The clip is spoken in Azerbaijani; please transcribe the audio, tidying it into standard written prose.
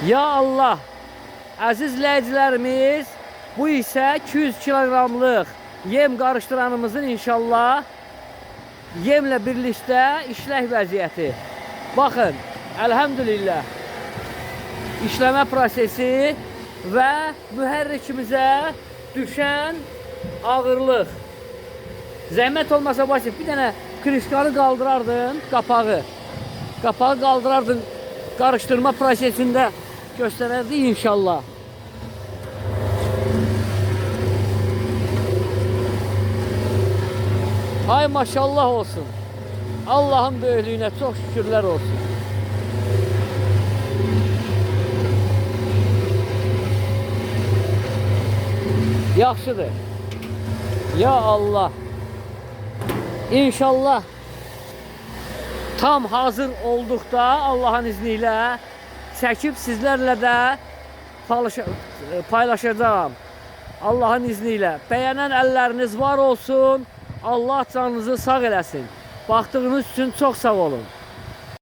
Ya Allah! Əziz izləyicilərimiz, bu isə 200 kiloqramlıq yem qarışdıranımızın inşallah yemlə birlikdə işlək vəziyyəti. Baxın, əlhəmdülillah. İşləmə prosesi və mühərrikimizə düşən ağırlıq. Zəhmət olmasa Vasif, bir dənə krişkanı qaldırardın, qapağı. Qapağı qaldırardın, qarışdırma prosesində göstərərdi inşallah. Hay maşallah olsun. Allahın böyüklüyünə çox şükürlər olsun. Yaxşıdır. Ya Allah. İnşallah tam hazır olduqda Allahın izni ilə çəkib sizlərlə də paylaşacağam. Allahın izni ilə. Bəyənən əlləriniz var olsun. Allah canınızı sağ eləsin. Baxdığınız üçün çox sağ olun.